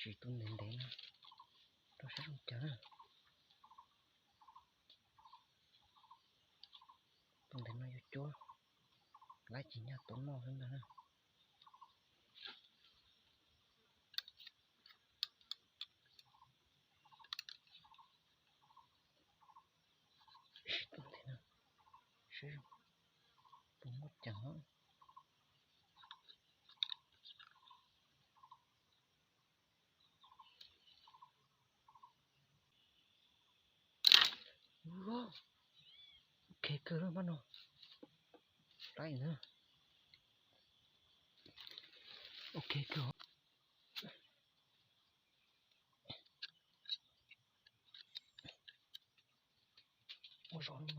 Tsis tus ntev ntev no rau saib zoo cas na. Tus ntev no yuav cuab, lawv tsis nyob tus noj xwb ntag na. Tus ntev no, saib zoo, puas muaj ceem. Ok kawg lawm mas no. Laib na. Ok kawg. Muaj zog no,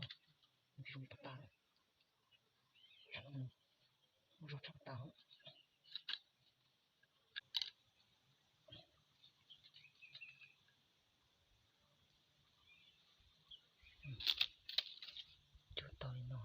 zoo tas tas. Muaj zog tshaj tas. Cog tau li no.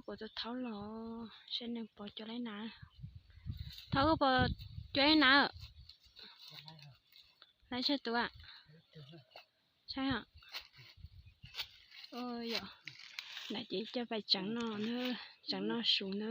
Kuv tus thaub los saib nws puas cov laib nas. Thaub, puas cov laib nas? Laib tsawg tus? Saib os. Yog na ces coj pais tseev noj na, tseev noj su na.